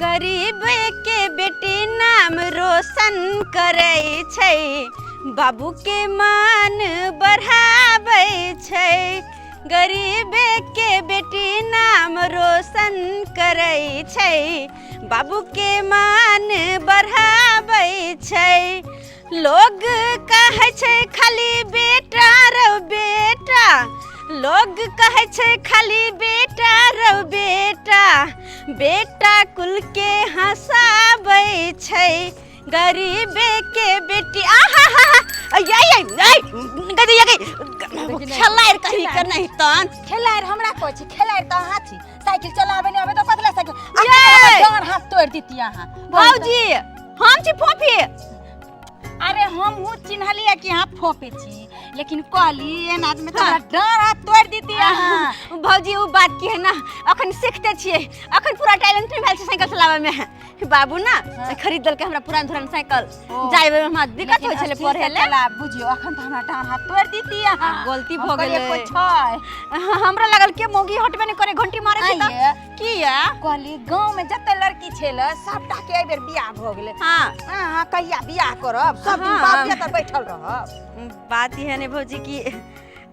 गरीब के बेटी नाम रोशन करै छै, बाबू के मान बढ़ाबै छै। गरीब के बेटी नाम रोशन करै छै, बाबू के मान बढ़ाबै छै। लोग कहै छै खाली बेटा रौ बेटा, लोग कहै छै खाली बेटा रौ बेटा, बेटा कुल के हंसाबै छै। गरीबे के बेटी। आहा हा हा, ऐ ऐ ऐ गदी गई खेलाइर कहीं के नहीं तन। खेलाइर हमरा कहै छी? खेलाइर तऽ अहाँ छी। साइकिल चलाबे नहि आबै तऽ कथी लए साइकिल? ये! डाँर हाथ तोड़ि दिती अहाँ। भौजी, हम छी फोफी। अरे हमहूँ चिन्हलियै कि अहाँ फोपे छी, लेकिन कहली एहन आदमी तऽ हमरा डाँर हाथ तोड़ि दिती अहाँ। भौजी, उ बात की है ना, अखन सीखते छियै, अखन पूरा टैलेंट नहीं भेल छै साइकिल चलाबै में। बाबू ना खरीद देलकै हमरा पुरान धुरान साइकिल। ओ। जाय में हमरा दिक्कत लेकिन होइ छलै अस्थिर पढ़े से ले। चला, बुझियौ अखन तऽ हमरा डाँर हाथ तोड़ि दिती अहाँ। गलती हम भऽ कहलियै गेलै। कोइ छै। हमरा लागल के मौगी हटबे नहीं करे, घंटी मारे छै तऽ आइये। किया। कहली गाँव में जते लड़की छलै सबटा के एहि बेर बियाह भऽ गेलै। अहाँ कहिया बियाह करब? सब दिन बापे तर बैठल रहब? बात इहे ने भौजी कि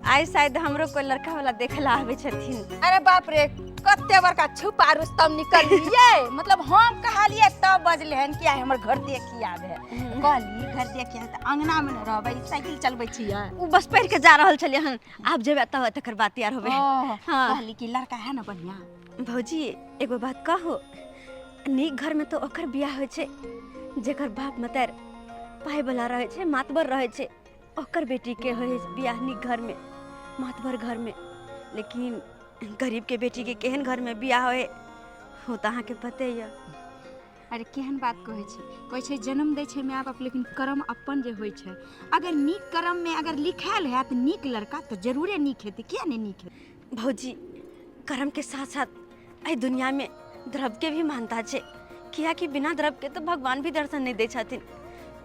आइ शायद हमरो कोई लड़का वाला देखे ला आबै छथिन। अरे बाप रे, कते बड़का छुपा रुस्तम निकललियै। मतलब हम कहलियै तब बजले हन कि आइ हमर घर देखी आबे। कहली घर देखी आबे तऽ अंगना मे ने रहबै, साइकिल चलबै छियै। उ बस पढ़ के जा रहल छलियै हन, आब जेबै तब तकर बाद तैयार होबै। ओ, हाँ। कहली कि लड़का है ना बढ़िया? भौजी, एगो बात कहू, नीक घर में तो ओकर बियाह होइ छै जेकर बाप मतार पाइ वाला रहै छै, मातबर रहै छै, ओकर बेटी के होइ बियाह नीक घर में, मातबर घर में। लेकिन गरीब के बेटी के केहन घर में बियाह होए हो तऽ अहाँके पते यऽ। अरे केहन बात कहै छै? कहै छै जन्म दै छै माय बाप, लेकिन कर्म अपन जे होइ छै। अगर नीक कर्म में अगर लिखायल हैत नीक लड़का तऽ जरूरे नीक हेतै, किया नहि नीक हेतै? भौजी, कर्म के साथ साथ एहि दुनिया में द्रव्य के भी मानता छै, कियाकि बिना द्रव्य के तऽ भगवान भी दर्शन नहि दै छथिन,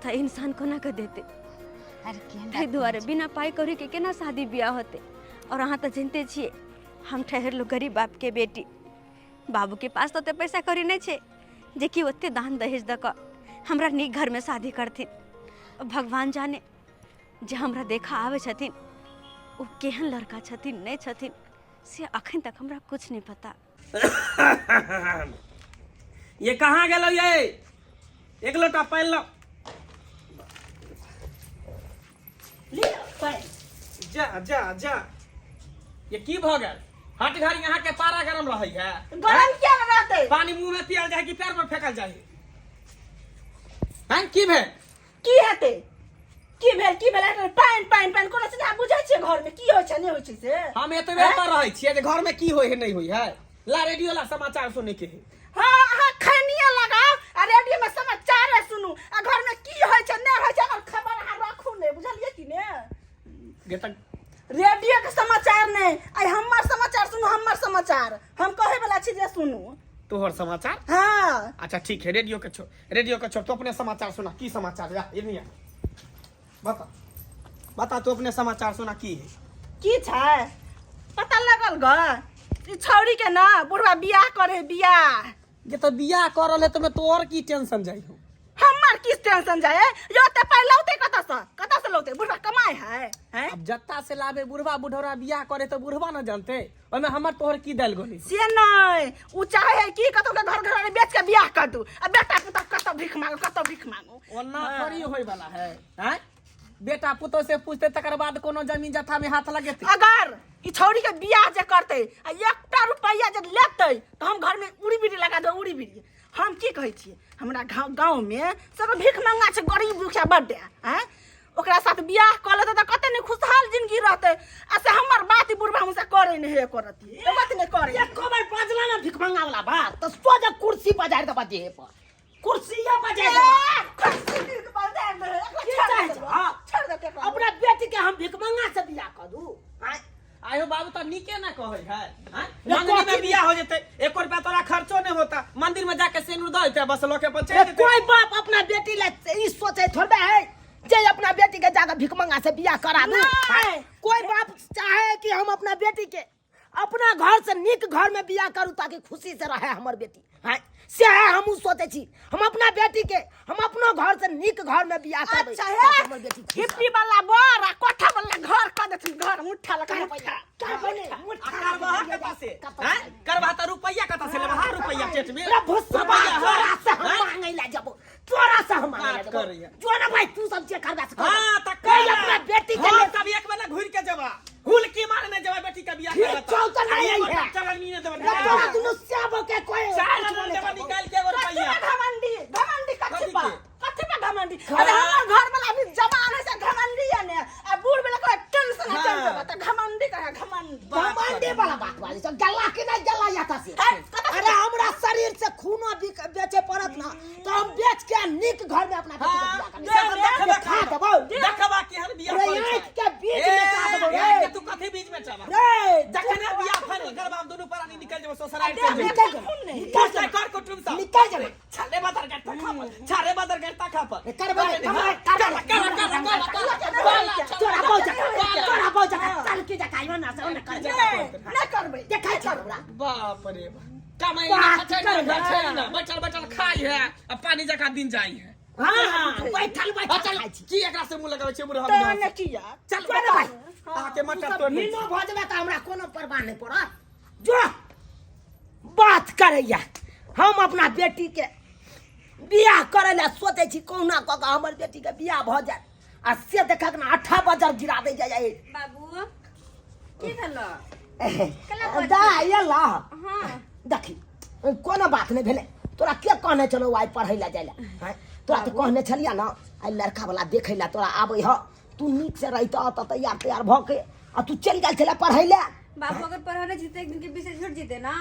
तऽ इंसान कोना के देतै? अरे केहन ताहि बात दुआरे कहै छै? बिना पाइ कौड़ी के केना शादी बियाह होतै? और अहाँ तऽ जनते छियै, हम ठहरलहुँ गरीब बाप के बेटी। बाबू के पास तऽ ओते पैसा कौड़ी नहि छै जेकि ओते दान दहेज दऽ कऽ हमरा नीक घरमे शादी करथिन। भगवान जाने जे हमरा देखा आबै छथिन ओ केहन लड़का छथिन नहि छथिन, से अखन तक हमरा कुछ नहीं पता। ये कहाँ गेलो ये? एक लोटा पानि लो। जा जा जा, ये की भऽ गेल? हट घड़ी यहाँ के पारा गरम रहै है। गरम किया ने रहतै? पानी मुंह में पियल जाए कि पैर पर फेकल जाए? हैं, की भेल? की हेतै? की भेल? की भेल? एखन पानि पानि पानि कोनो चीज अहाँ बुझै छियै? घर में की होइ छै नहि होइ छै से? हम एतबे पर रहै छियै जे घर में की होइ है नहि होइ है। ला रेडियो ला, समाचार सुने के है। हाँ, अहाँ खैनिया लगाओ आ रेडियो में समाचार सुनू, आ घर में की होइ छै नहि होइ छै एकर खबर अहाँ राखू नहि, बुझलियै कि ने? गे तक रेडियो के समाचार नहि, आइ हमर समाचार सुनू, हमर समाचार हम कहै वाला छी जे सुनू। तोहर समाचार? हाँ। अच्छा ठीक है, रेडियो के छोड़, रेडियो के छोड़, तू अपने समाचार सुना, की समाचार? जा ये नहीं आ। बता बता, तू अपने समाचार सुना, की है? की छै पता लगल ग? ई छौड़ी के ना बुढ़वा बियाह करे बियाह। जे तो बियाह कर रहल है तो मैं तोहर की टेंशन जाइ हो? हमर किस टेंशन जाए यो? ते पाइ लौते कतऽ से, कतऽ से लौते? बुढ़वा कमाए है, हैं? अब जत्ता से लाबे, बुढ़वा बुढ़ौरा बियाह करे तो बुढ़वा न जानते, ओहिमे हमर तोहर की दालि गोली? से नहीं, उ चाहे है कि कतौ के घर घर बेच के बियाह कर दू आ बेटा पुतहु कतौ भीख मांगो, कतौ भीख मांगो। ओना थोड़ी होय वाला है, हैं? बेटा पुतोह से पूछते तकर बाद कोनो जमीन जथा में हाथ लगेते। अगर ई छौड़ी के बियाह जे करते आ एकटा रुपैया जे लेते तऽ हम घर में उड़ी बीड़ी लगा देबै, उड़ी बीड़ी। हम की कहै छियै, हमरा गाँव में सब भीख मंगा छै, गरीब दुखिया बड्ड है, आँय? ओकरा साथ बियाह कऽ लेतै तऽ कते नीक खुशहाल जिंदगी रहतै। आ से हमर बात ई बुढ़बा हमसे करै नहि है, करत ई बात नहि करै। एको बेर बाजला ना भिखमंगा वाला बात तऽ सोझे कुर्सी बजारि देबा देह पर, कुर्सिया बजारि देबा। ए, कुर्सी के बजारि देबै, एकरा की छोड़ चाहै देबै, छह? छोड़ देतै एकरा। अपना बेटी के हम भिखमंगा से बियाह कऽ दू? आँय? आयो बाबू तऽ नीके ना कहै है, हैं? रे मंगनी में कथी? बियाह हो जेतै, एको रुपया तोरा खर्चो नहीं होता, मंदिर में जाके सिंदूर दऽ देतै, बस लऽ के अपन चलि रे जेतै। कोई बाप अपना बेटी ला ई सोचे थोड़बे है जे अपना बेटी के जाके भिखमंगा से बियाह करा दू? नहीं। कोई बाप चाहे कि हम अपना बेटी के अपना घर से नीक घर में बियाह करू ताकि खुशी से रहे हमर बेटी, हैं? सएह हमहूँ सोचै छी। हम अपना बेटी के हम अपनो घर से नीक घर में बियाह करबै, अच्छा ताकि हे हमर बेटी खुश हिप्पी वाला बर आ कोठा वाला घर कऽ देथिन, घर मुठ्ठा लगा रहत। मुठ्ठा। करबै ने, मुठ्ठा आ करबह कतऽ से? हैं? करबह तऽ रुपैआ कतऽ से लेबह? हाँ, रुपैआ चेट में रे भुसबा, रुपैआ, हाँ? तोरा से हम हैं? मांगै ला जबो, तोरा से हम मांगै ला बात जबो। करैया। जो ना भाई, तू सब जे करबा से कर। हाँ, तऽ कोई कर। अपना बेटी के हम लिए सब एक बेर घुरि के जेबा, हुलकी मारने नहि जेबा बेटी के बियाह ठीक करबा तऽ। छौ तऽ नहि आ अइहे। चलन नहीं देबा। रे तोरा दुनू स्याबो के कोई चार कुछ आना नहीं देबा करबो। निकाल के एगो रुपैआ। घमंडी घमंडी कथी कथी पर के? कथी पर घमंडी? अरे हमर घर वाला अभी जवान है से घमंडी है ने, आ बूढ़ वाला कोई टेंशन हाँ। चल जेबा त घमंडी कहे घमंडी। घमंडी वाला बात बाजै छौ, गल्ला के नहीं गल्ला याता से। है, कतऽ से? अरे हमरा शरीर से खूनो बेचे पड़त ना तो हम बेच के नीक घर में अपना बेटी के हाँ, बियाह करबै। से तऽ देखबे देखा करब। देबौ। देखबा केहन बियाह रे करै छै। आँखि के बीच में का देबौ ए, रे। आँखि के तू कथी बीच में चबा? रे जखने बियाह फाइनल करबा हम दुनू प्राणी निकल जेबो ससुराल चल जेबो। निकल जा, निकल जा, पूछतै कर कुटुम सब। निकल जा। छाले बदर के तखा पर, छाले बदर के तखा पर। करबै ने, करबै, करबै। कर कर कर कर कर। तोरा बहु जका, तोरा बहु जका, चल के जका, इहो ना से ओना कर। नहीं करबै। देखै छौ हमरा। बाप रे बाप, कमाई बात ना खचै ना कर। बैठल ना बैठल बैठल खाई है आ पानी जका दिन जाई है। हाँ हाँ, बैठल बैठल चल खाइ छी। की एकरा से मुंह लगाबै छै बुढ़ा? तऽ ने किया? चल जो ने भाई, अहाँके तू मटर सब तोड़ दै भिनो भऽ जेबै तऽ हमरा कोनो परवाह नहि पड़त। जो बात करैया, हम अपना बेटी के बियाह करै लए सोचै छी, कहुना कऽ कऽ हमर बेटी के बियाह भऽ जायत, आ से देखक ने अठा बजर गिरा दै जाय। बाबू, की भेलो? दा एला। हाँ। देखी, कोनो बात नहि भेलै। तोरा के कहने छलौ आइ पढ़ै लए जाइ लए? आँय? तोरा तऽ कहने छलियै ने आइ लड़का वाला देखै लए तोरा आबै ह, तू नीक से रहितह तऽ तैयार तैयार भऽ के, आ तू चलि गेल छलै पढ़ै लए। बाबू, अगर पढ़ा नहीं जीते एक दिन के बीच छूट जीते ना,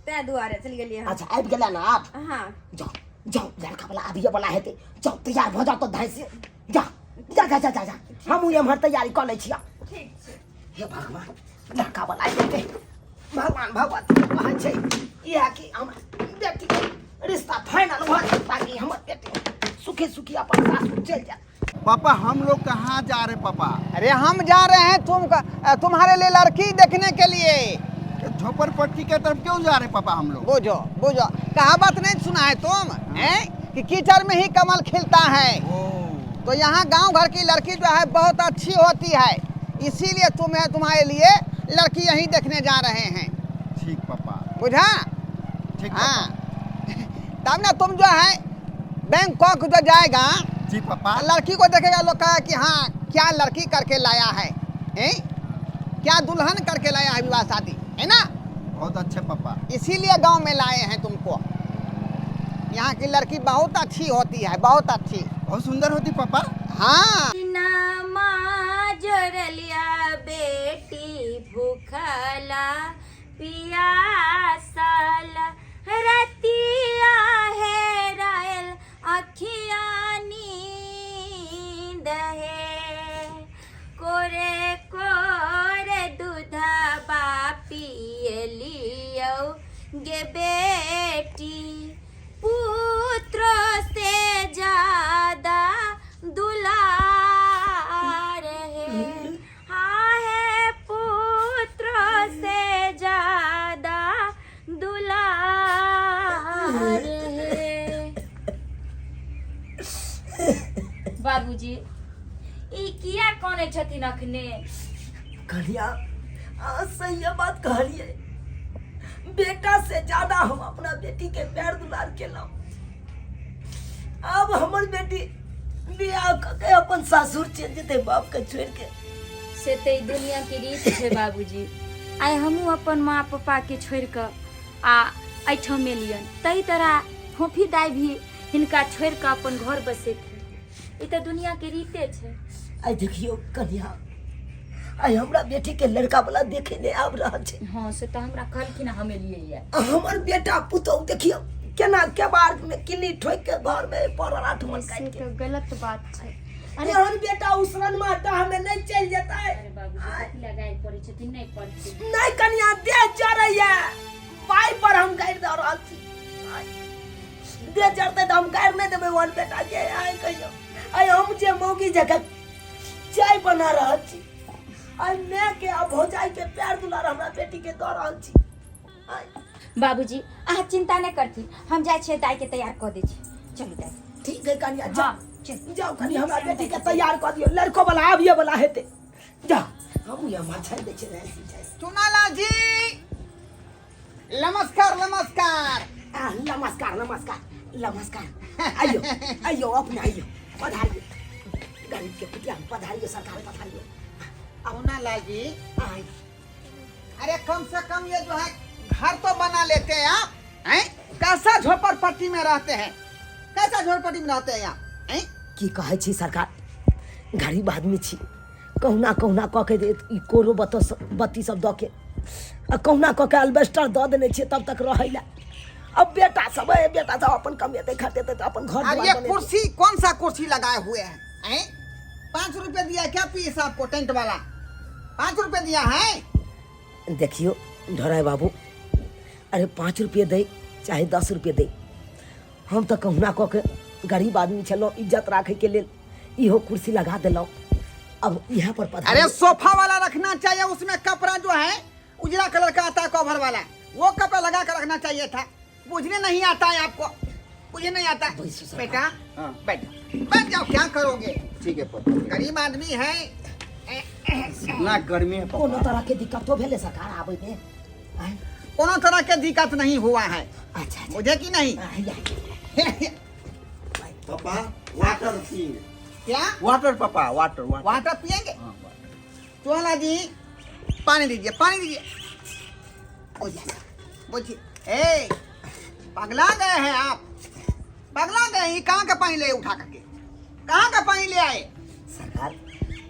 तै दुआरे चल गेलियै हम। अच्छा, आबि गेलै ने आब? हाँ। जाओ जाओ, लड़का वाला आबिए वाला हेतै, जाओ तैयार भऽ जाओ तऽ धाँसि जा जा जा जा जा जा, हमहूँ एम्हर तैयारी कऽ लै छियै। ठीक छै। हे भगवान, लड़का वाला आबि जेतै। भगवान भगवती के कहै छै इएह कि हमर बेटीके रिश्ता फाइनल भऽ जाए, ताकि हमर बेटी सुखी सुखी अपन सासुर चलि जाए। पापा, हम लोग कहाँ जा रहे पापा? अरे हम जा रहे हैं तुम्हारे लिए लड़की देखने के लिए। झोपड़पट्टी के तरफ क्यों जा रहे पापा हम लोग? बुझो बुझो, कहावत नहीं सुना है तुम हैं कि कीचड़ में ही कमल खिलता है। ओ। तो यहाँ गांव घर की लड़की जो है बहुत अच्छी होती है, इसीलिए तुम्हें तुम्हारे लिए लड़की यहीं देखने जा रहे हैं। ठीक पापा। बुझा? ठीक। हाँ, तब ना तुम जो है बैंकॉक जो जाएगा। जी पापा। लड़की को देखेगा लोग, कहा कि हाँ, क्या लड़की करके लाया है, हैं? क्या दुल्हन करके लाया है, विवाह शादी है ना। बहुत अच्छे पापा। इसीलिए गांव में लाए हैं तुमको। यहाँ की लड़की बहुत अच्छी होती है, बहुत अच्छी। बहुत सुंदर होती पापा। हाँ। जोरलिया बेटी भूखला पियासल, रतिया है रायल अखिया नींद है, कोरे कोरे दूधबा पियलियौ गे बेटी, पुत्र से ज्यादा दुलार है, हाँ है, पुत्र से ज्यादा दुलार है। बाबूजी, ई किया कनै छथिन अखने? कन्या, अहाँ सही बात कहलिए, बेटा से ज्यादा हम अपना बेटी के प्यार दुलार केलहुँ। अब हमर बेटी बियाह कऽ के अपन सासुर चलि जेतै बाप के छोड़ि के। से तऽ ई दुनिया के रीत छै बाबूजी। आइ हमहूँ अपन माँ पप्पा के छोड़ि कऽ आ एहिठाम एलियनि, ताहि तरह फोफी दाइ भी हिनका छोड़ि कऽ अपन घर बसेथिन। ई तऽ दुनिया के रीते छै। आइ देखियौ कन्या, आइ हमरा बेटी के लड़का वाला देखे नहि आबि रहल छै। हँ, से तऽ हमरा कहलखिन, हम एलियै यऽ। हमर बेटा पुतहु देखियौ केना केबाड़ में किल्ली ठोकि के घर में पड़ल 8 मन से काटि के। तऽ गलत बात छै। अरे एहन बेटा उसरन में डाह में नहीं चलि जेतै। अरे बाबूजी, कथी लगाइ पड़ै छथिन? नहि पड़थिन। नहीं कन्या, देह जरैया, पाइ पर हम गारि दऽ रहल छी। आइ, देह जरतै तऽ हम गारि नहि देबै ओहन बेटा के? आइ कहियौ, आइ हम जे मौगी जकाँ चाय बना रहल छी, आइ माय के आ भौजाई के प्यार दुलार हमरा बेटी के दऽ रहल छी, आइ बाबूजी अहाँ चिंता नहि करथिन, हम जाइ छियै दाइके तैयार कऽ दै छी। चलू दाइ। ठीक है कनिया, जाओ। हाँ, चलू। जाओ कनि हमरा बेटी के तैयार कऽ दियौ, लड़को वाला आबिए वाला हेतै। जाओ, हमहूँ यहाँ छानि दै छियै। चुनालाल जी नमस्कार नमस्कार। नमस्कार नमस्कार नमस्कार। आइयो आइयो, अपने आइयो, पधारियो। गरीब के कुटिया में पधारियो सरकार, पधारियो। चुनालाल जी आइ। अरे कम से कम ये जो है घर तो बना लेते हैं आप, हैं? कैसा झोपड़पट्टी में रहते हैं, कैसा झोपड़पट्टी में रहते हैं आप, हैं? की कहै छी सरकार, गरीब आदमी छी, कहुना कहुना कऽ के ई कोरो बत्ती बत्ती सब दऽ के आ कहुना कऽ के अल्बेस्टर दऽ देने छियै तब तक रहै लए। अब बेटा सब है, बेटा सब अपन कमेतै खटेतै तऽ अपन घर और दुआर ये बनेतै। कुर्सी कौन सा कुर्सी लगाए हुए हैं, हैं? 5 रुपए दिया क्या पीस आपको टेंट वाला? 5 रुपए दिया है? देखियो ढोराय बाबू, अरे 5 रुपये दे चाहे 10 रुपये दे, हम तऽ कहुना कऽ के गरीब आदमी छलहुँ, इज्जत राखैके लेल इहो कुर्सी लगा देलहुँ। अब यहाँ पर पधारियो। अरे सोफा वाला रखना चाहिए, उसमें कपड़ा जो है उजला कलर का आता है कवर वाला, वो कपड़ा लगा कर रखना चाहिए था। बुझने नहीं आता है आपको, बुझने नहीं आता है। बैसो सरकार। बेटा हाँ। बैठ जाओ, बैठ जाओ, क्या करोगे, ठीक है पापा। गरीब आदमी है। इतना गर्मी है कोनो पापा। तरह के दिक्कतो भेलै सरकार आबै में? आँय? कोनो तरह के दिक्कत नहीं हुआ है। अच्छा अच्छा। मुझे की नहीं। आँ, पापा वाटर पियेंगे। क्या वाटर पापा, वाटर वाटर। वाटर पियेंगे? हाँ, वाटर। चोला जी पानी दीजिए, पानी दीजिए। बोलिए बोलिए। ए पगला गए हैं आप, पगला गए हैं। ये कहाँ का पानी ले उठा करके, कहाँ का पानी ले आए? सरकार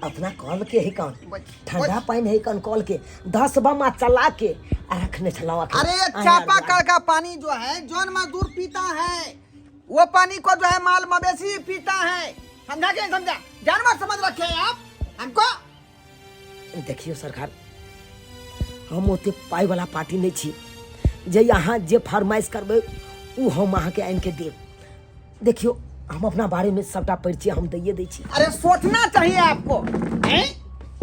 अपना कल के ही कौन बोलिए, ठंडा बोलिए। पानी है कौन कल के 10 बमा चला के आ रखने छलहुँ अखन। अरे आहि चापाकल आर का पानी जो है जौन मजदूर पीता है वो पानी को जो है माल मवेशी पीता है, समझा कि नहीं समझा? जानवर समझ रखे हैं आप हमको। देखियो सरकार, हम ओते पाई वाला पार्टी नहीं छी जे यहाँ जे फरमाइश करबै उ हम अहाँके आनि के देब। देखियो हम अपना बारे में सबटा परिचय हम दैये दै छी। अरे सोचना चाहिए आपको हैं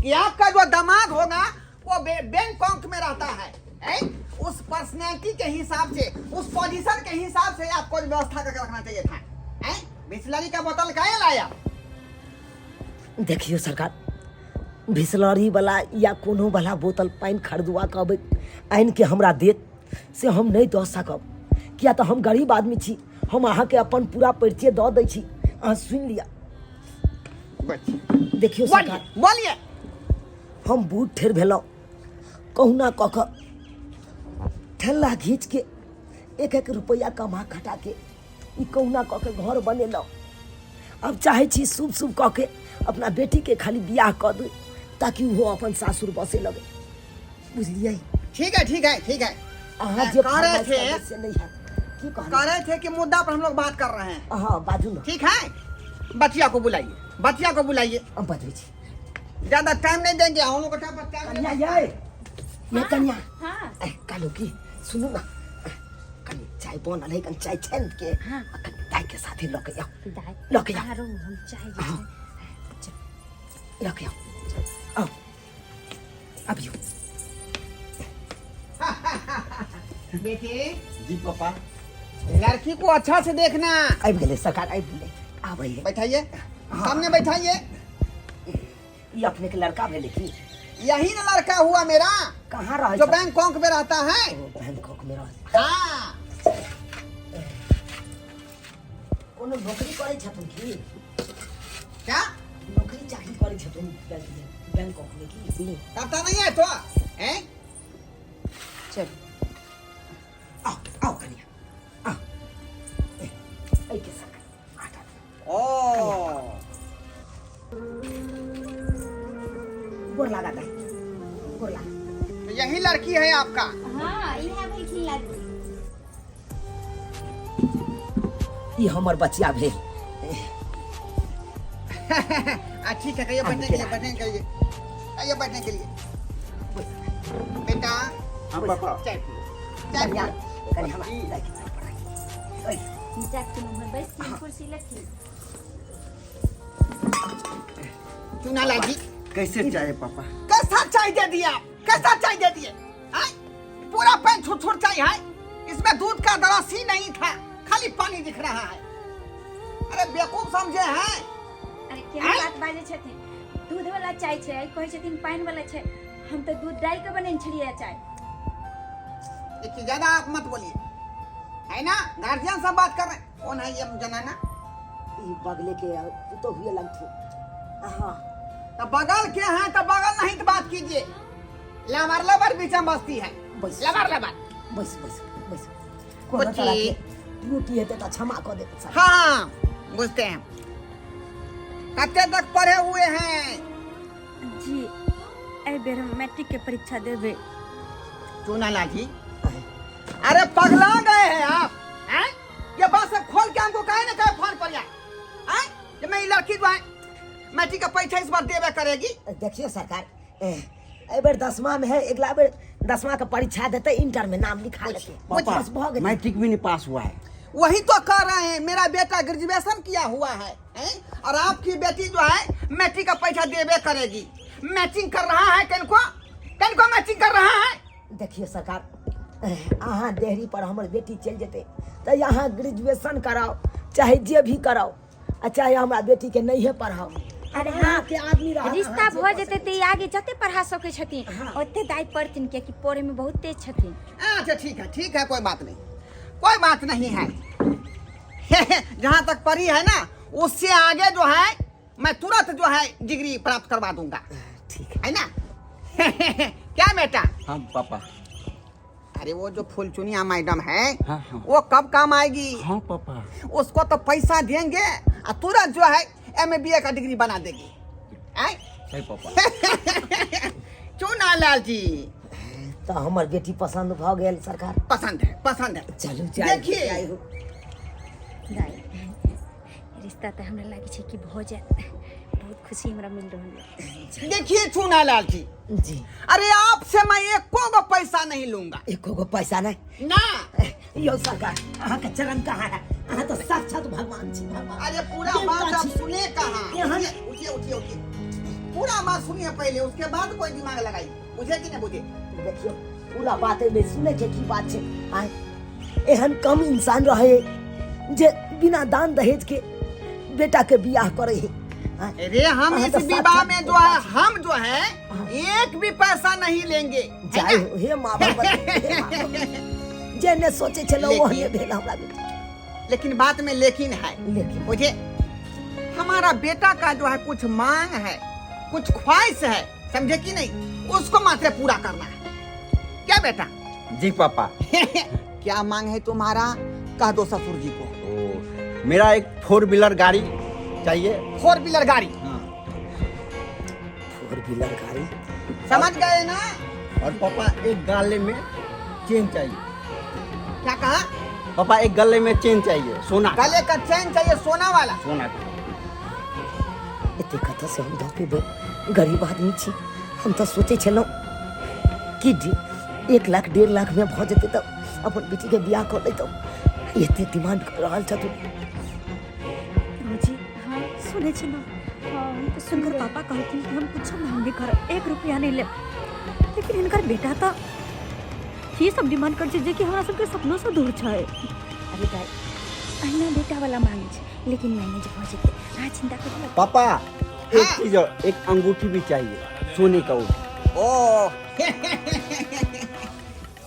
कि आपका जो दामाद होगा वो बैंकॉक में रहता है, हैं? उस पर्सनैलिटी के हिसाब से, उस पोजीशन के हिसाब से आपको व्यवस्था करके रखना चाहिए था, हैं? बिस्लरी का बोतल काहे लाया? देखियो सरकार, बिस्लरी वाला या कोनो वाला बोतल पानि खरीदुआ के अबै आनि के हमरा देत से हम नहीं दऽ सकब, किया तऽ हम गरीब आदमी छी। हम अहाँके अपन पूरा परिचय दऽ दै छी, अहाँ सुनि लिअ। देखियो सरकार, बोलिए। हम बूढ़ ठेर भेलहुँ, कहुना कऽ कऽ ठेला घीच के एक एक रुपैआ कमा खटा के ई कहुना कऽ के घर बनेलहुँ। अब चाहै छी शुभ शुभ कऽ के अपना बेटीके खाली बियाह कऽ दू ताकि ओहो अपन सासुर बसे लगे, बुझलियै? ठीक है ठीक है ठीक है। अहाँ जे कह रहे फरमाइश थे करबै से नहीं हैत। की कहलियै? कह रहे थे कि मुद्दा पर हम लोग बात कर रहे हैं। हाँ बाजू ना। ठीक है, बच्चिया को बुलाइए, बच्चिया को बुलाइए। हम बजबै छी। ज्यादा टाइम नहीं देंगे हम लोग को, टाइम कन्या ये ये कन्या। हाँ। ए, कालू की सुनू ना, कनी चाय बनल है, कनी चाय छानि के हाँ। आ कनी दाइ के साथे लऽ के आउ। दाइ लऽ के आउ। आरो हम चाय जे छै। लऽ के आउ, आउ अबियौ। बेटी जी पापा। लड़की को अच्छा से देखना। आबि गेलै सरकार, आबि गेलै, आबै है। बैठाइए सामने बैठाइए। ई अपने के लड़का भेलै की? यही ना लड़का हुआ मेरा। कहाँ रहै जो छथिन? बैंकॉक में रहता है। ओ, बैंकॉक में रहै। हाँ। कोनो नौकरी करै छथुन की? क्या नौकरी चाकरी करै छथुन बैंकॉक में की? करता नहीं है तो हैं? चलू आओ आओ कनिया आओ। ए, एहिके संग आटा। ओ गोर लगा दे, गोर लगा। तो यही लड़की है आपका? हाँ इहे भेलखिन लड़की। ई हमर बचिया भेल। ठीक है, कहिए बैठने के लिए, बैठने के लिए, आइए बैठने के लिए। बेटा। हाँ पापा। चाय पियो, चाय कनिया पियो। कनि हमरा दाइ के चाय पड़ाई। ओइ जाके उम्हर बैस के कुर्सी लखी। चुना लागी। कैसे चाय पापा? कैसा चाय दे दिया, कैसा चाय दे दिए? आय? पूरा पैन छुट छुट चाय है। इसमें दूध का दरासी नहीं था, खाली पानी दिख रहा है। अरे बेवकूफ समझे हैं। अरे केहन बात बाजै छथिन, दूध वाला चाय छै, कहै छथिन पानि वाला छै। हम तऽ दूध डालि कऽ बनेने छलियै चाय। देखिए ज्यादा आप मत बोलिए, है ना? गार्जियन से बात कर रहे हैं। कौन है ये जनाना? ई बगले के पुतोहुए लगथु। हाँ। तो बगल के हैं तो बगल नहीं तो बात कीजिए। लबर लबर बीच में बस्ती है। बस। लबर लबर। बैस बैस बैस, कोनो बुच्ची। तरह के त्रुटि हेतै तऽ क्षमा कऽ देब सर। हाँ बुझते हैं। कत्ते तक पढ़े हुए हैं? जी, एहि बेर हम मैट्रिक के परीक्षा देबै। चूना जी, अरे पगला गए हैं आप हैं? ये बात सब खोल के हमको कहे ना कहे फोन पर यार हैं? ये मेरी लड़की जो है मैट्रिक का परीक्षा इस बार देवे करेगी। देखियो सरकार, एहि बेर दसमा में है, अगला बेर दसमा के परीक्षा देतै, इंटर में नाम लिखा लेतै। पापा, बस भऽ गेलै। मैट्रिक भी नहीं पास हुआ है। वही तो कह रहे हैं, मेरा बेटा ग्रेजुएशन किया हुआ है, हैं? और आपकी बेटी जो है मैट्रिक का परीक्षा देवे करेगी। मैचिंग कर रहा है, किनको किनको मैचिंग कर रहा है? देखियो सरकार, अहाँ देहरी पर हमर बेटी चलि जेतै तऽ अहाँ ग्रेजुएशन कराउ चाहे जे भी कराउ, आ चाहे हमरा बेटी के नहिए पढ़ाउ। अरे अहाँ हाँ, के आदमी रहत, रिश्ता अहाँ जे भऽ कऽ जेतै सकै तऽ ई आगे जते पढ़ा सकै छथिन हाँ। ओते दाइ पढ़थिन, कियाकि पढ़ैमे बहुत तेज छथिन। अच्छा ठीक है, ठीक है, कोई बात नहीं, कोई बात नहीं है। जहाँ तक पढ़ी है ना उससे आगे जो है मैं तुरंत जो है डिग्री प्राप्त करवा दूंगा। ठीक है ना? क्या बेटा? हाँ पापा। अरे वो जो फुलचुनिया मैडम है, हाँ, हाँ। वो कब काम आएगी? हाँ पापा। उसको तो पैसा देंगे और तुरंत जो है एम बी ए का डिग्री बना देगी। आय? सही पापा। चूना लाल जी। तऽ हमर बेटी पसन्द भऽ गेल सरकार? पसंद है, पसंद है। चलू जाय। देखिए। जाय हो। दाइ, रिश्ता तऽ हमरा लागै छै कि भऽ जायत, बहुत खुशी हमरा मिल रहल यऽ। देखिए चूना लाल जी। जी। अरे आपसे मैं एको गो पैसा नहीं लूंगा। एको गो पैसा नहीं? ना। यौ सरकार, अहाँके चरण कहाँ है? अहाँ तऽ साक्षात भगवान छी, भगवान। अरे पूरा देवता बात आप छी। सुने कहाँ? यहाँ- उठिए उठिए उठिए, पूरा बात सुनिए पहले, उसके बाद कोई दिमाग लगाइए, बुझे कि नहीं बुझे? देखियौ पूरा बात एहिमे सुनै के की बात छै। आय एहन कम इंसान रहे जे बिना दान दहेज के बेटा के बियाह करे है। आय, अरे हम अहाँ इस तऽ विवाह साक्षात में जो है हम जो है एक भी पैसा नहीं लेंगे, है जाय ना? हो, हे माँ भगवती, हे माँ भगवती। जे ने सोचे छलहुँ लेकिन- ओहने भेल हमरा बेटा। लेकिन बात में लेकिन है। लेकिन। मुझे हमारा बेटा का जो है कुछ मांग है, कुछ ख्वाहिश है, समझे कि नहीं? उसको मात्र पूरा करना है। क्या बेटा? जी पापा। क्या मांग है तुम्हारा, कह दो ससुर जी को। ओ, मेरा एक फोर व्हीलर गाड़ी चाहिए। फोर व्हीलर गाड़ी? हाँ। फोर व्हीलर गाड़ी। समझ गए ना? और पापा एक गले में चेन चाहिए। क्या कहा? पापा एक गले में चेन चाहिए, सोना का। गले का चेन चाहिए, सोना वाला? सोना का। एते कतऽसँ हम दऽ पेबै? गरीब आदमी छी हम। तऽ सोचै छलहुँ कि 1 लाख 1.5 लाखमे भऽ जेतै तऽ अपन बेटीके बियाह कऽ लैतहुँ। एते डिमांड कऽ रहल छथुन। भौजी, हाँ सुनै छी ने? हाँ, हम तऽ हुनकर सुनबै। पापा कहलखिन कि हम कुछो मांग नहि करब, 1 रुपया नहि लेब, लेकिन हिनकर बेटा तऽ की सब डिमांड करै छै जे कि हमरा सबके सपनोसँ दूर छै। अरे दाइ, अहिना बेटा वाला मांगै छै, लेकिन मैनेज भऽ जेतै, अहाँ चिंता करू ने। पापा एक चीज और, एक अंगूठी भी चाहिए, सोने का वो। ओ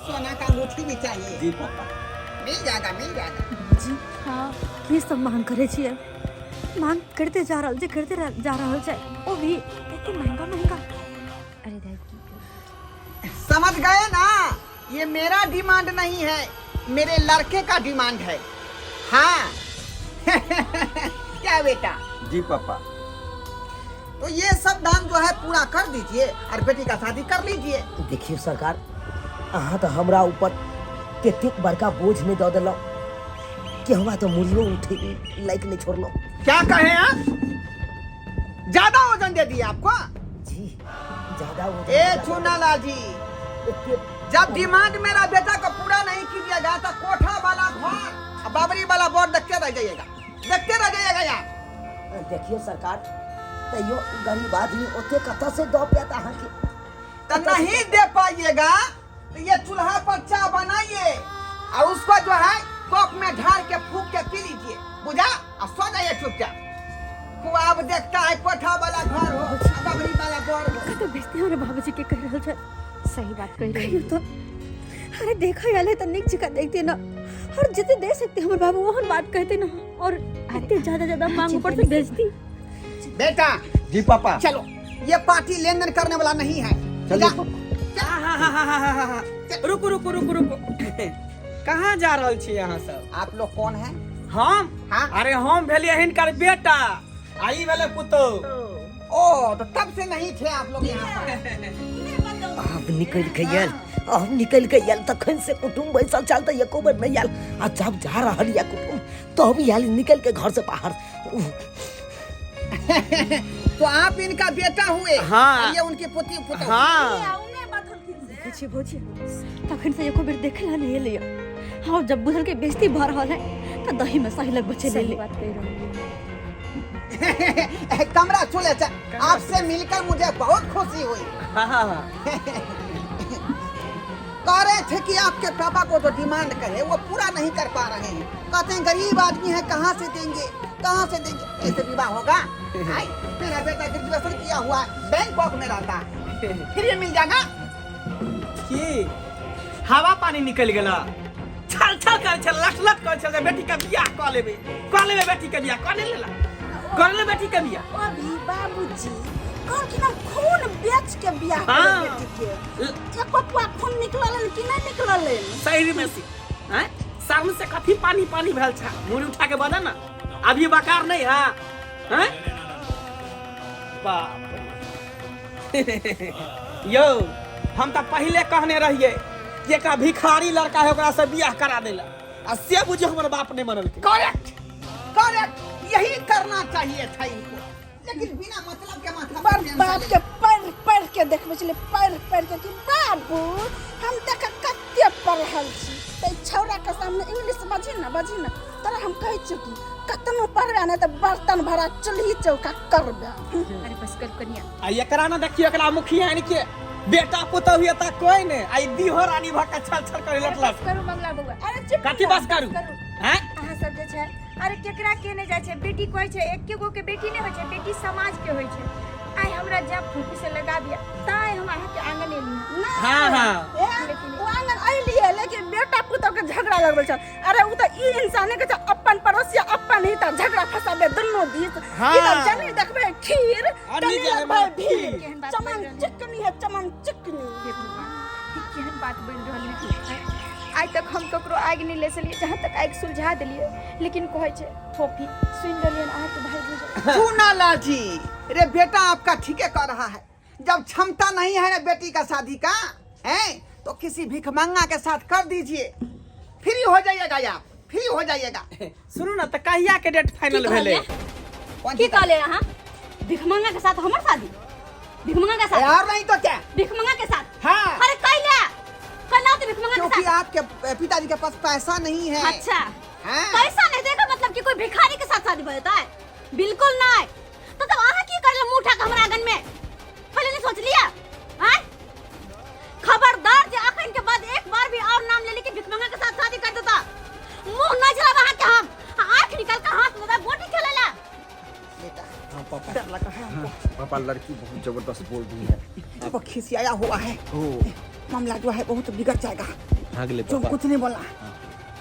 सोना का अंगूठी भी चाहिए? जी पापा। मिल जाएगा, मिल जाएगा। भौजी, हाँ। की सब मांग करै छियै? मांग करिते जा रहल छै, करिते जा रहल छै, ओ भी एते महंगा महंगा। अरे दाइ, की करू? समझ गए ना? ये मेरा डिमांड नहीं है, मेरे लड़के का डिमांड है। हाँ क्या बेटा? जी पापा। तो ये सब दाम जो है पूरा कर दीजिए और बेटी का शादी कर लीजिए। देखियौ सरकार, अहाँ तऽ हमरा ऊपर कतेक बड़का बोझ नहि दऽ देलहुँ कि हमरा तऽ मुड़ियो उठे लायक नहि छोड़लहुँ। क्या कहे आप? ज्यादा वजन दे दिया आपको? जी, ज्यादा वजन। ए चूनालाल जी, एते जब डिमांड मेरा बेटा को पूरा नहीं कीजिएगा तो कोठा वाला घर और बाबरी वाला बोर्ड देखते रह जाइएगा, देखते रह जाइएगा यार। देखियौ सरकार, तैयो गरीब आदमी ओते कतऽ से दऽ पायत अहाँके? तो नहीं दे पाइएगा तो ये चूल्हा पर चाय बनाइए, और उसको जो है कप में ढाल के फूक के पी लीजिए, बुझा? और सो जाइए चुपचाप। ख्वाब देखता है कोठा वाला घर हो, बबरी वाला घर हो। कतौ बेचते हमरा बाबूजी के कहि रहल छै। सही बात कहि रहल। कहियो तो अरे देखा आयल है तो नीक जकाँ देखते ना, और जितने दे सकते हमर बाबू ओहन बात कहते ना, और एते ज्यादा ज्यादा मांग ऊपर से भेजती। बेटा जी पापा। चलो, ये पार्टी लेन then करने वाला नहीं है। चलिए जा। पापा। रुकू रुकू रुकू रुकू, कहाँ जा रहल छी अहाँ सब? आप लोग कौन है? हम? हाँ। अरे हम भेलियै हिनकर बेटा, आ ई भेलै पुतोह। ओ तो तब से नहीं थे आप लोग यहाँ पर। आब निकलि के आयल, आब निकलि के आयल, तखन से कुटुम्ब बैसल छल तऽ एको बेर नहि आयल, आ जब जा रहल यऽ कुटुम्ब तब आयल निकलि के घर से बाहर। तो आप इनका बेटा हुए? हाँ। और ये उनकी पुती पुतोह? हाँ। देखै छियै भौजी, तखन से एको बेर देखला नहि एलैया। हाँ, जब बुझल के बेइज्जती भऽ रहल है तऽ दही में सही लग बचे सही ले। बात कहि रहल। कमरा चले, आपसे मिलकर मुझे बहुत खुशी हुई। हाँ। कह रहे थे कि आपके पापा को जो डिमांड करे वो पूरा नहीं कर पा रहे हैं, कहते हैं गरीब आदमी है, कहाँ से देंगे, कहाँ से देंगे, ऐसे विवाह होगा? हाय, मेरा बेटा ग्रेजुएशन किया हुआ है, बैंकॉक में रहता है, फिर ये मिल जाएगा। की हवा पानी निकलि गेला? छल छल करै छल, लट लट करै छल, बेटी के बियाह कऽ लेबै, कऽ लेबै बेटी के बियाह, कऽ नहि लेला, कऽ ले बेटी के बियाह। अभी बाबूजी कहलखिन हम खून बेच के बियाह करबै। हाँ। बेटी के एको पुआ खून निकलल कि नहि निकलल? शरीर में से हैं शर्म से कथी पानी पानी भेल छा? मुड़ी उठा के बजा ना, अभी बकार नहीं है हैं? बाप रे। यौ, हम तऽ पहिले कहने रहियै कि एकटा भिखारी लड़का है, ओकरा से बियाह करा देला, आ से बुझियौ हमर बाप नहि मनलकै। करेक्ट करेक्ट, यही करना चाहिए था इनको, लेकिन बिना मतलब के माथा पर पर टेंशन बाप ले। के पढ़ पढ़ के देखबै छलै, पढ़ पढ़ के कि बाबू हम देख कते पढ़ल छी, तऽ छौड़ा के सामने इंग्लिश बजही ना, बजही ना। तोरा हम कहै छियौ कि कतनो पढ़बे नहि तऽ बर्तन भरा चूल्ही चौका करबे। अरे बस कर कनिया। आ एकरा ने देखियौ, एकरा मुखिया के बेटा पुतहु एतऽ कोई नहि, आ ई दीहो रानी भऽ के छल छल करै अरे लटलट। बस करू मंगला बौआ। अरे चुप। कथी बस करू? करू। हैं? अहाँ सब जे छै, अरे केकरा के नहि जाइ छै, बेटी कहै छै एके गो के बेटी नहि होइ छै, बेटी समाज के होइ छै। आइ हमरा जब फूफी से लगा दिया ताइ हम अहाँके आंगन एली। हाँ हाँ। ए, ओ आंगन अइलियै लेकिन बेटा पुतोह के झगड़ा लगबल छल। अरे उ तऽ ई इंसान के छै, अपन पड़ोसिया अपन ही तऽ झगड़ा फंसाबे दुनू दिस। हाँ। ई तऽ जनी देखबै खीर और तनी नीचे लगबै लगबै भीड़। केहन बात चमन बोलि रहल। चिकनी है, चमन चिकनी। हे भगवान, ई केहन बात बोलि रहल है? आइ तक हम ककरो आगि नहि लेसलियै, जहाँ तक आगि सुलझा देलियै, लेकिन कहै छै फोफी, सुनि रहलियै अहाँके भाय बुझल। सुना लाजी रे, बेटा आपका ठीके कर रहा है। जब क्षमता नहीं है ना बेटी का शादी का है तो किसी भिखमंगा के साथ कर दीजिए, फ्री हो जाइएगा आप, फ्री हो जाइएगा। सुनू ने, तऽ कहिया के डेट फाइनल भेलै? कौन की चीज? कहले अहाँ? भिखमंगा के साथ हमर शादी? भिखमंगा के साथ? यार नहीं तो क्या? भिखमंगा के साथ? हाँ। अरे कैला कैला तो भिखमंगा के क्योंकि साथ? आपके पिताजी के पास पैसा नहीं है। अच्छा। हाँ। पैसा नहीं देगा मतलब कि कोई भिखारी के साथ शादी भऽ जेतै? बिल्कुल नहीं। तो तब अहाँ की करले मुंह उठा के हमरा आंगन में? पहले नहीं सोच लिया? आय खबरदार जे अखन के बाद एक बार भी और नाम ले ली कि भिखमंगा के साथ शादी कर देता, मुंह न चलाब अहाँ के, हम आंख निकाल के हाथ में गोटी खेलेला। बेटा। हाँ पापा। डर लग रहा है हमको। पापा, लड़की बहुत जबरदस्त बोल रही है। वो खिसियाया हुआ है। ओ मामला जो है बहुत बिगड़ जाएगा। भाग ले तुम पापा। कुछ नहीं बोलना,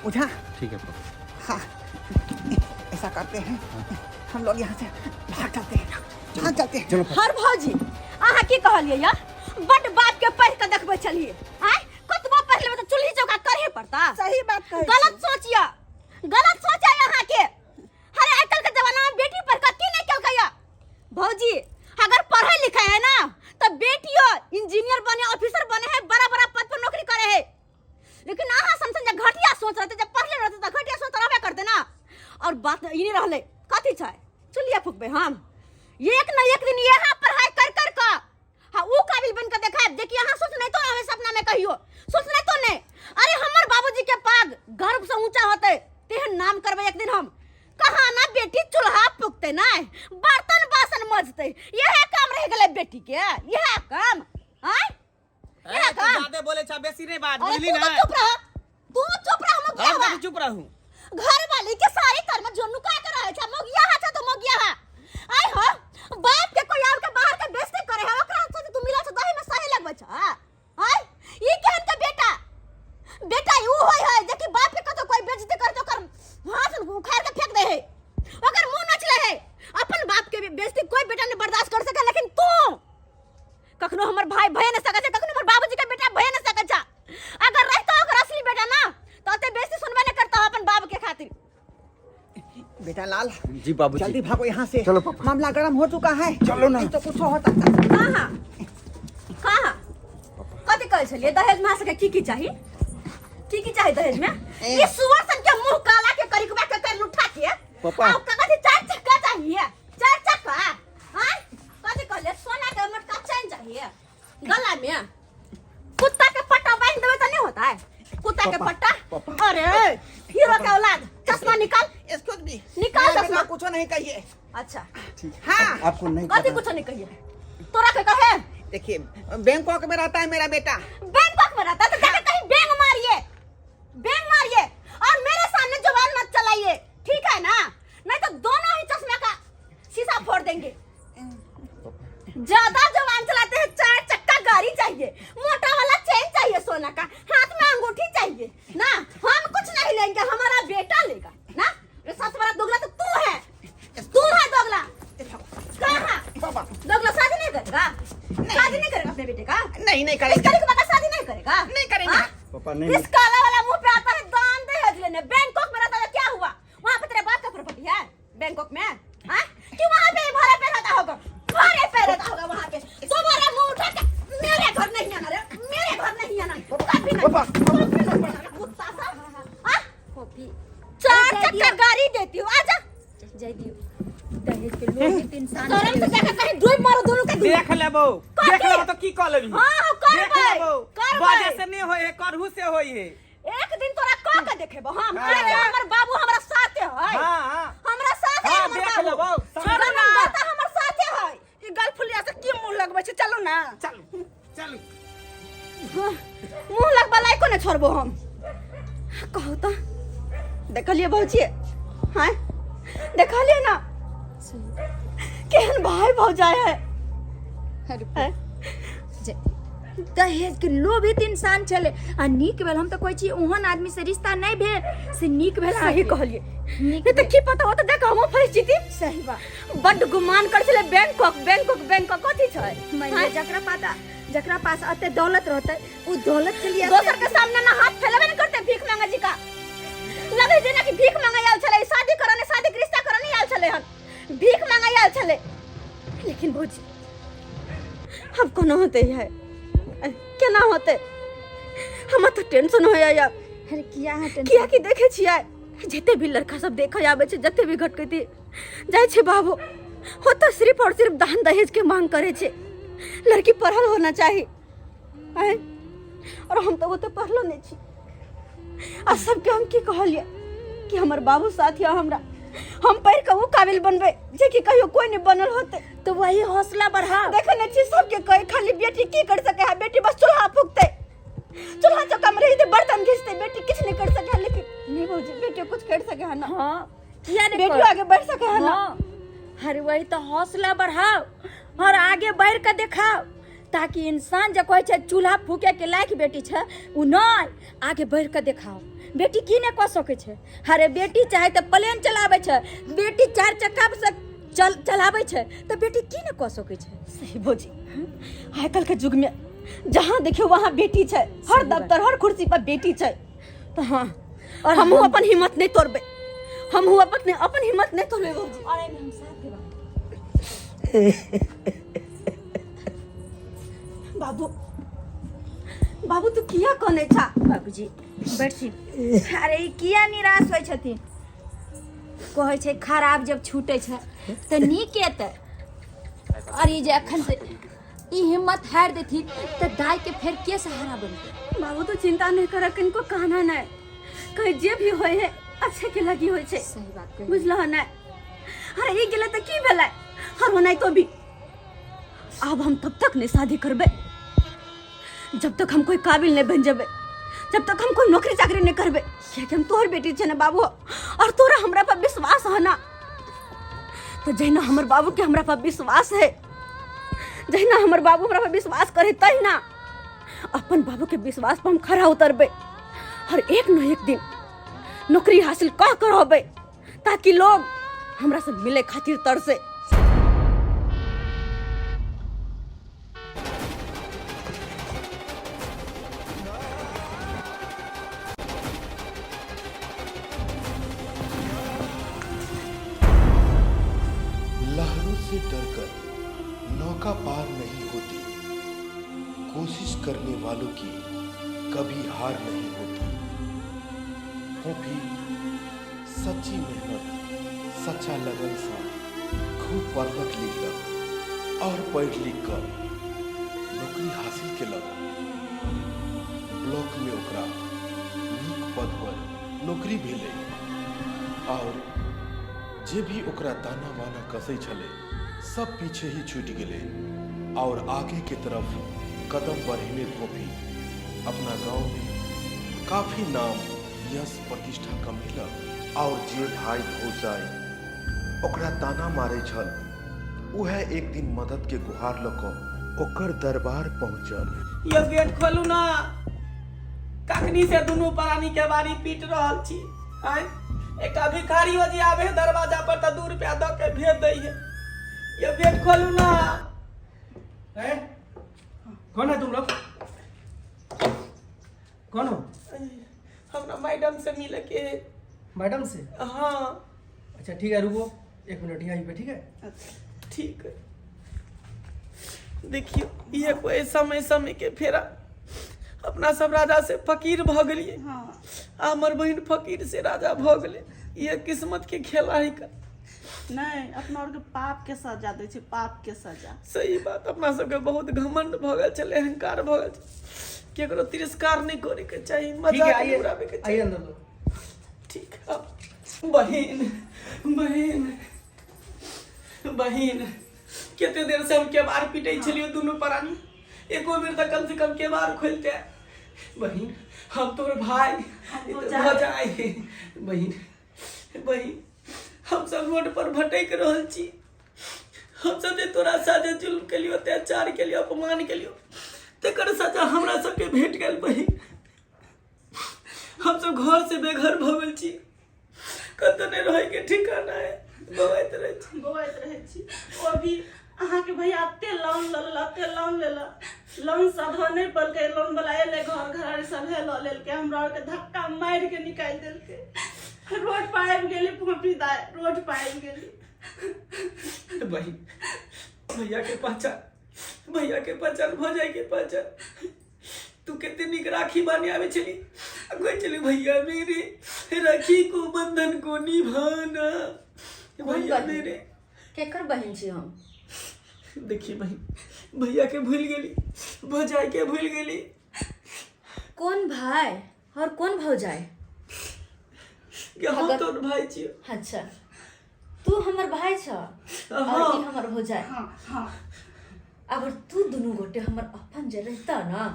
बुझा? ठीक है पापा। हाँ, ऐसा करते हैं, हम लोग यहाँ से भाग चलते हैं, भाग चलते हैं। चलो। हर भौजी, अहाँ की कहलियै या? बड बाप के पढ़ के देखबै छलियै, आय कतबो पढ़ लेबै तऽ चूल्ही चौका करहे पड़ता। सही बात कहै छी। गलत सोचिया, गलत सोच है अहाँ के। अरे आजकल के जमाना में बेटी पढ़ के की नहीं केलकै या? भौजी, अगर पढ़े लिखे है ना तो बेटियो इंजीनियर बने, ऑफिसर बने है, बड़ा बड़ा पद पर नौकरी करे है। लेकिन अहाँ समझ जे घटिया सोच रहते, जब पढ़ले रहते तऽ घटिया सोच रहबे करते ना। और बात ई नहीं रहले कथी छै चुलिया फुकबै हम एक न एक दिन यहाँ पढ़ाई कर कर का, हाँ, ऊ काबिल बन के देखायब जे कि अहाँ सोच नहीं तो हमें सपना में कहियो सोच नहीं तो नहीं। अरे हमर बाबूजी के पाग गर्व से ऊंचा होते तेहन नाम करबै एक दिन हम। कहाँ ना बेटी चूल्हा फूकते ना बर्तन बासन मजते, यह काम रह गेलै बेटी के, यह काम आय, यह ए, तू काम। ज्यादे बोले छा, बेसी नहीं बात। अरे बुझली तू तो ना? चुप रह, तू चुप रह। हम हुआ? कभी चुप रहू। घर वाली के सारे कर्म जो नुका के रहे छै, मोगिया हा छै तो मोगिया हा। आय हो, बाप के कोई आब के बाहर के बेइज्जती करे है, ओकरा से तू मिला छ दही में सही लगबै छ। आय ई केहन के बेटा? बेटा ऊ होय है जे कि बाप के कतो कोई बेइज्जती करे तो ओकर हाथ उखाड़ के फेंक दे है, ओकर मुंह नचले है। अपन बाप के बेइज्जती कोई बेटा नहीं बर्दाश्त कर सके, लेकिन तू कखनो हमर भाई भय नहीं सके छै, कखनो हमर बाबूजी के बेटा भय नहीं सके छै। अगर रहतो ओकर असली बेटा ना तो ओते बेइज्जती सुनबे नहीं करता अपन बाप के खातिर। बेटा लाल जी बाबूजी, जल्दी भागो यहाँ से। चलो पापा। मामला गर्म हो चुका है। चलो ना। नहीं तो कुछ हो सकता है। कहाँ कहाँ कथी कहै छलियै दहेज में अहाँ सबके की की चाही? की की चाही दहेज में? ये सुअर सन के मुंह काला के करिकबा के कर लुठा के। पापा। आ कथी चार चक्का चाहिए? चार चक्का? हां कथी कहले? सोना के मोटका चैन चाहिए गला में। कुत्ता के पट्टा बांध देबै त नहीं होता है? कुत्ता के पापा, पट्टा? पापा। अरे हीरो के औलाद, चश्मा निकाल। इसको भी निकाल मेरा चश्मा। बेटा कुछ नहीं कहिए। अच्छा ठीक। हाँ। आपको नहीं कथी पता। कुछ नहीं कहिए? तोरा के कहे? देखिए बैंकॉक में रहता है मेरा बेटा। बैंकॉक में रहता है तो जाके कहीं बैंग मारिए, बैंग मारिए और मेरे सामने जुबान मत चलाइए, ठीक है ना? नहीं तो दोनों ही चश्मे का शीशा फोड़ देंगे। ज्यादा जुबान चलाते हैं। चार चक्का गाड़ी चाहिए, मोटा वाला चेन चाहिए सोना का, हाथ में अंगूठी चाहिए ना। हम कुछ नहीं लेंगे, हमारा बेटा लेगा ना। ये सबसे बड़ा दोगला तो तू है, तू है दोगला। कहाँ पापा। दोगला शादी नहीं करेगा? शादी नहीं करेगा अपने बेटे का? नहीं नहीं इस करेंगे। कली को शादी नहीं करेगा? नहीं करेंगे। हाँ? पापा नहीं। इस काला वाला मुंह पे आता है दान दहेज लेने। बैंकॉक में रहता है, क्या हुआ? वहाँ पे तेरे बाप का प्रॉपर्टी है बैंकॉक में? हाँ? कि वहाँ पे भरे पे रहता होगा, भरे पे रहता होगा वहाँ पे। तुम्हारा मुंह उठा के मेरे घर नहीं आना रे, मेरे घर नहीं आना, कभी नहीं, पापा। कभी नहीं आना रे, कुत्ता सा। हाँ? कॉफी चार अरे जाय चक्का दियौ। गाड़ी देती हूँ, आजा। जाय दियौ, दहेज के लोभ इंसान शर्म से जाके कहीं डूब मारो दोनों के। देख लेबो, कथी? देख लेबो तो की कह लेबी? हाँ, हाँ, करबै, देख लेबो। करबै। बाजे से नहीं होय है, करहु से होय है। एक दिन तोरा कह के देखेबो हम। हाँ। अरे हमर बाबू हमरा साथे है। हाँ, हाँ। हमरा साथे है हाँ, हमर देख बाबू। लेबो। छोड़ो ना, दाता हमर साथे है। ई गलफुलिया से की मुंह लगबै छै? चलू ना। चलू चलू। हाँ, मुंह लगबा लायको ने छोड़बो हम। कहू तो देखलिए भौजी? हाँ देखलिए ना केहन भाई भौजाई है? अरे दहेज के लोभित इंसान छलै आ नीक भेल। हम तऽ कहै छी ओहन आदमी से रिश्ता नहि भेल से नीक भेल। सही अहाँके। कहलिए। नीक नहीं तो भेल। की पता होता देख हमहूँ फंसि जीती। सही बात। बड्ड गुमान कर छलै बैंकॉक बैंकॉक बैंकॉक कथी छै? मानि लिअ जकरा पता, जकरा पास एते दौलत रहतै ओ दौलत के लिए दोसर के सामने ना हाथ फैलेबे नहीं करते। भीख मांगे जी का लगे जेना कि भीख मांगे आयल छलै, शादी करने, शादी के रिश्ता करने आयल छलै हन, भीख मांगे आयल छलै। लेकिन भौजी अब कोना होते है, केना होते? हमरा तो टेंशन होया यार। अरे किया अहाँ टेंशन? किया कि देखे छियै जते भी लड़का सब देखे आबै छै, जते भी घटकैती जाइ छै बाबू, हो तो सिर्फ और सिर्फ दान दहेज के मांग करे छै। लड़की पढ़ल होना चाही। आँय? और हम तो वो तो पढ़लो नहीं छी। आ सबके हम की कहलियै कि हमर बाबू साथ या हमरा, हम पढ़ि के ओ काबिल बनबै जे कि कहियो कोई नहीं बनल होते। तो वही हौसला बढ़ाओ। देखे नहीं छी सबके कहे खाली बेटी की कर सके है, बेटी बस चूल्हा फूकते, चूल्हा चौका में रही, बर्तन घिसते, बेटी किछ नहीं कर सके है। लेकिन नहीं भौजी, बेटी कुछ कर सके है ना? हाँ किया नहीं बेटी कर? आगे बढ़ सके है ना? हाँ। अरे वही तो हौसला बढ़ाओ और आगे बढ़ के देखाओ, ताकि इंसान जे कहै छै चूल्हा फूके के लायक बेटी छै ओ नहि, आगे बढ़ि के देखाओ बेटी की नहि कऽ सकै छै। अरे बेटी चाहे तऽ प्लेन चलाबै छै, बेटी चारि चक्का से चलाबै छै, तऽ बेटी की नहि कऽ सकै छै? सही भौजी, आइ काल्हि के युग में जहाँ देखियो वहाँ बेटी छै, हर सही बात। दफ्तर हर कुर्सी पर बेटी छै। तऽ हाँ, और हमहूँ अपन हिम्मत नहीं तोड़बै, हमहूँ अपन अपन हिम्मत नहीं तोड़बै भौजी। और एहिमे हम साथ देबै। बाबू बाबू तू किया कनै छा? बाबूजी बैठथिन। अरे ई किया निराश होइ छथिन? कहै छै खराब जब छूटै छै तऽ नीक एतै। और ई जे अखन से ई हिम्मत हारि देथिन तऽ दाइ के फेर के सहारा बनतै? बाबू तू चिंता नहीं कर, किनको कहना नहीं, कहीं जे भी होय है अच्छे के लगी होय छै। सही बात कहि। बुझलह नहीं? अरे ई गेलै तऽ की भेलै, हर होनाइ तो भी अब हम तब तक नहीं शादी करबै जब तक हम कोई काबिल नहीं बन जेबै, जब तक हम कोई नौकरी चाकरी नहीं करबे, कियाकि हम तोहर बेटी छै ना बाबू, और तोरा हमरा पर विश्वास है ना। तो जहिना हमर बाबू के हमरा पर विश्वास है, जहिना हमर बाबू हमरा पर विश्वास करे, तहिना अपन बाबू के विश्वास पर हम खरा उतरबे और एक न एक दिन नौकरी हासिल कह कर रहबे, ताकि लोग हमरा से मिले खातिर तरसे। लहरों से डरकर नौका पार नहीं होती, कोशिश करने वालों की कभी हार नहीं होती। फोफी सच्ची मेहनत सच्चा लगन सा खूब पढ़लक लिखलक और पढ़ लिख कर नौकरी हासिल केलक। ब्लॉक में ओकरा नीक पद पर नौकरी भेलै और जे भी ओकरा ताना बाना कसै छलै सब पीछे ही छूटि गेलै और आगे के तरफ कदम बढ़ेने फोफी अपना गांव में काफी नाम यश प्रतिष्ठा कमेलक और जे भाई भौजाई ओकरा ताना मारै छल उएह एक दिन मदद के गुहार लऽ कऽ ओकर दरबार पहुँचल। यौ गेट खोलू ना, कखनी से दुनू प्राणी के बारी पीट रहल छी। आँय, एकटा भिखारियो जे आबे है दरवाजा पर तऽ 2 रुपया दऽ के भेज दै है। यौ गेट खोलू ना। ए, कौन है तुम लोग? कौन हो? हमरा मैडम से मिले के है। मैडम से? हाँ। अच्छा ठीक है, रुको एक मिनट यहीं पे, ठीक है? अच्छा ठीक है। देखियो ये कोई समय समय के फेरा, अपना सब राजा से फकीर भऽ गेलियै। हाँ। आ हमर बहिन फकीर से राजा भऽ गेलै। ये किस्मत के खेला है का। नहीं, अपना और के पाप के सजा दै छै, पाप के सजा। सही बात, अपना सबके बहुत घमंड भऽ गेल छलै, अहंकार भऽ गेल छलै, केकरो तिरस्कार नहीं करे के चाही, ठीक है, मजाक नहीं आइए उड़ावे के आइए चाही। अंदर लो। ठीक है। बहिन बहिन बहिन, कते देर से हम केबाड़ पीटे छलियो दुनू प्राणी, एको बेर तऽ कम से कम केबाड़ खोलते। बहिन हम तोर भाई भौजाई। बहिन बहिन, हम सब रोड पर भटक रहल छी। हम सब जे तोरा साथे जुल्म केलियो, अत्याचार केलियो, अपमान केलियो, तेकर सजा हमरा सबके भेट गेल बहिन। हम सब घर से बेघर भऽ गेल छी, कतौ नहि रहै के ठिकाना है, बौआइत रहै छी। बौआइत रहै छी। ओ भी अहाँके भैया एते लोन लऽ लेलक, एते लोन लेलक, लोन सधऽ नहि पलकै, लोन वाला एलै घर घर सभे लऽ लेलकै, हमरा आरके धक्का मारि के निकालि देलकै। रोड पर आबि गेली फोफी दाइ, रोड पर आबि गेली। बहिन, भैया के पहचान, भैया के पहचान, भौजाई के पहचान। तू कते नीक राखी बान्हे आबै छली आ कहै छली भैया मेरे राखी को बंधन को निभाना। भैया मेरे। केकर बहिन छी हम? देखिए बहिन, भैया के भूल गेली, भौजाई के भूल गेली। कोन भाई और कोन भौजाई? के हम अगर- तोर भाई छियो। अच्छा तू हमर भाई छ और हाँ। ई हमर भौजाई। हाँ हाँ। अगर तू दुनू गोटे हमर अपन जे रहता ना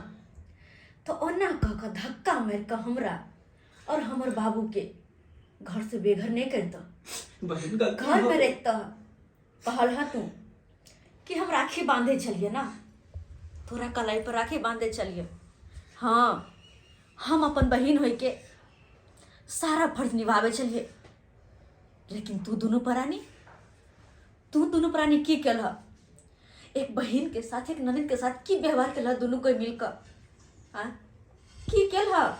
तो ओना कह कऽ धक्का मारि कऽ हमरा और हमर बाबू के घर से बेघर नहीं करता। बहिन गलती घर हो में गेल। रहता। कहल हा तू कि हम राखी बांधे छलिए ना, तोरा कलाई पर राखी बांधे छलिए। हाँ हम अपन बहिन होई के सारा फर्ज निभावे छलिए, लेकिन तू दुनू प्राणी, तू दुनू प्राणी की केलह? एक बहिन के साथ, एक ननद के साथ की व्यवहार केलह दुनू कोई मिलकर? हाँ की केलह?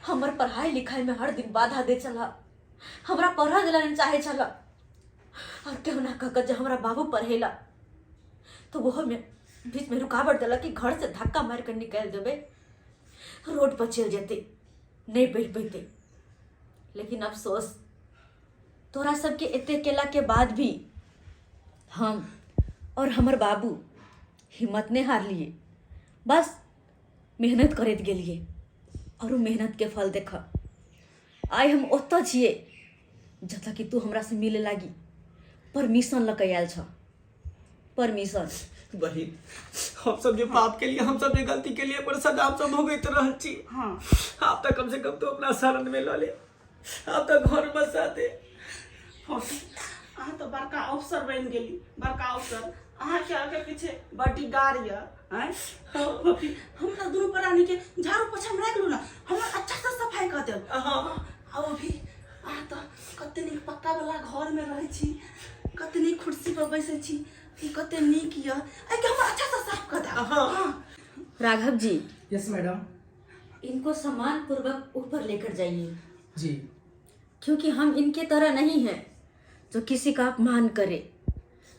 हमर पढ़ाई लिखाई में हर दिन बाधा दे छलह, हमरा पढ़ऽ देला नहीं चाहे छलह, और केहू ना कह के जे हमरा बाबू पढ़ेला तो वो में बीच में रुकावट देला कि घर से धक्का मार के निकालि देबै, रोड पर चलि जेतै, नहीं पढ़ि पेतै। लेकिन अफसोस तोरा सबके एते केला के बाद भी हम और हमर बाबू हिम्मत नहीं हारलिए, बस मेहनत करैत गेलिए और उ मेहनत के फल देख आइ हम ओतऽ छियै जतऽ कि तू हमरा से मिले लागी परमिशन लऽ के आयल छ। परमिशन। बहिन हम सब जे पाप के लिए, हम सब जे गलती के लिए, ओकर सजा हम सब भोगैत रहल छी। हाँ। आब तऽ कम से कम तू अपना शरण में लऽ ले, आब तऽ घर बसा दे। फोफी, अहाँ तऽ बड़का अफसर बनि गेली, बड़का अफसर। अहाँके आगे पीछे बॉडीगार्ड यऽ। आँय फोफी, हमरा दुनू प्राणी के झाड़ू पोछा में राखि लू ना, हमर अच्छा से सफाई कऽ देब। हाँ। आ ओ भी अहाँ तऽ कते नीक पक्का वाला घर में रहै छी, कते नीक कुर्सी पर बैसै छी, ई कते नीक यऽ, एहिके हमर अच्छा से साफ कऽ देब। हाँ। राघव जी। Yes madam. इनको सम्मान पूर्वक ऊपर लेकर जाइए। जी। क्योंकि हम इनके तरह नहीं हैं जो किसी का अपमान करे।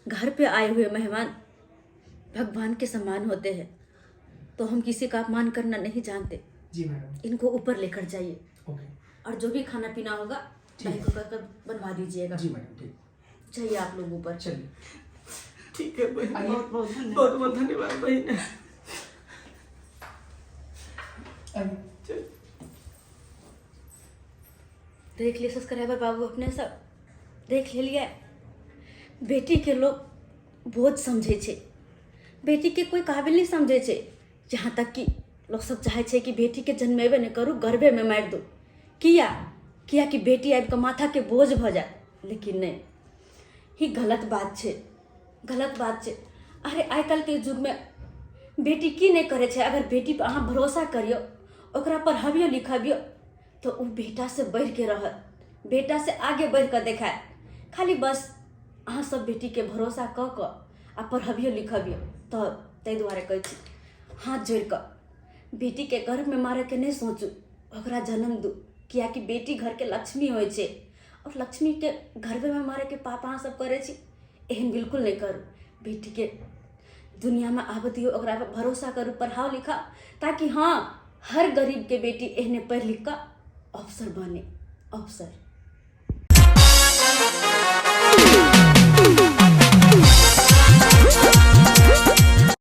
घर पे आए हुए मेहमान भगवान के समान होते हैं, तो हम किसी का अपमान करना नहीं जानते। जी मैडम। इनको ऊपर लेकर जाइए। ओके। और जो भी खाना पीना होगा भाई को कहकर बनवा दीजिएगा। जी मैडम, ठीक। जाइए आप लोग ऊपर। चलिए। ठीक है बहन। आइए। बहुत बहुत धन्यवाद। बहुत बहुत धन्यवाद बहन। आइए। चल। देख लिए सब्सक्राइबर बाबू, अपने सब देख लेलिए। बेटी के लोग बोझ समझै छै, बेटी के कोई काबिल नहीं समझै छै। जहाँ तक कि लोग सब चाहै छै कि बेटी के जन्मेबे नहीं करू, गर्भे में मारि दू। किया? किया कि बेटी आबि कऽ माथा के बोझ भऽ जायत। लेकिन नहीं, ई गलत बात छै, गलत बात छै। अरे आइ काल्हिके युगमे बेटी की नहि करै छै। अगर बेटी पर अहाँ भरोसा करियौ, ओकरा पढ़ाबियौ लिखाबियौ, तऽ ओ बेटासँ बढ़िके रहत, बेटासँ आगे बढ़ि कऽ देखायत। खाली बस अहाँ सब बेटीके भरोसा कऽ कऽ आ पढ़बियौ लिखबियौ। तऽ ताहि दुआरे कहै छी हाथ जोड़ि कऽ, बेटीके गर्भमे मारैके नहि सोचू, ओकरा जन्म दू। किएकि बेटी घरके लक्ष्मी होइ छै, आओर लक्ष्मीके गर्भमे मारैके पाप अहाँ सब करै छी, एहन बिल्कुल नहि करू। बेटीके दुनियामे आबऽ दियौ, ओकरा पर भरोसा करू, पढ़ाओ लिखाओ, ताकि हँ हर गरीबके बेटी एहने पढ़ि लिख कऽ अफसर बने, अफसर।